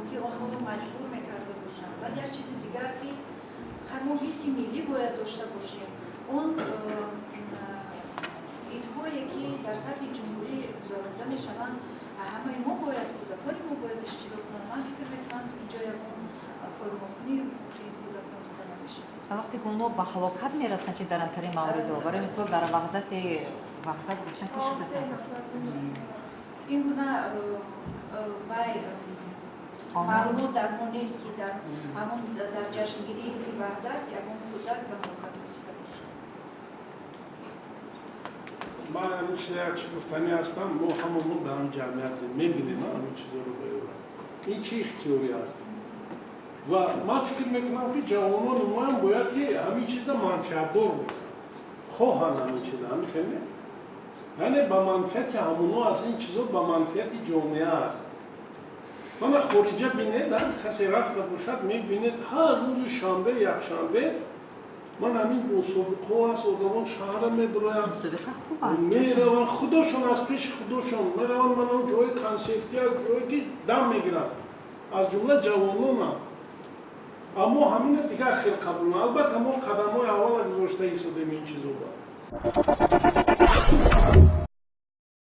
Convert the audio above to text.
ки онҳоро маҷбур мекарда бошанд. Баъд як чизи дигар, ки мо ҳисси миллӣ бояд дошта бошем. Он идҳое, ки дар сатҳи ҷумҳурӣ гузаронида мешаванд, ҳамаи мо бояд, кӯдакони мо бояд иштирок кунанд. Ман фикр мекунам, инҷо ягон поймолкунии ҳуқуқи кӯдакон дида намешавад. Вақте ки онҳо ба ҳалокат мерасанд, чи дар антари мавридо? Барои мисол, дар ваҳдати Ваҳдат гуфтан, ки шудасан. Ин гуна вай маълумот дар мо нест, ки дар ҳамон дар ҷашнгирии Иди Ваҳдат ягон кӯдак ба ҳалокат расида бошад. Ман ҳамин чиза як чи гуфтанӣ ҳастам. Мо ҳамамон дар ҳамин ҷамъияте мебинем ҳамин чизоро. Ин чӣ ихтиёрӣ аст? Ва ман фикр мекунам, ки ҷавонони моам бояд ки ҳамин чиза манфиатдор бошанд, хоҳанд ҳамин чиза. Ҳамин хеле, яъне ба манфиати ҳамоно аст ин чизо, ба манфиати ҷомеа аст. Мана, хориҷа бинед, касе рафта бошад, мебинед, ҳар рӯзи шанбе, якшанбе ман ҳамин мусобиқаҳо аст, одамон шаҳра медроянд, мераванд, худошон аз пеши худошон мераванд, мана ҷои консертӣ аст, ҷое ки дам мегиранд, аз ҷумла ҷавононам. Аммо ҳамина дигар хел қабул. Албатта, мо қадамҳои аввала гузошта истодем ин чизоба.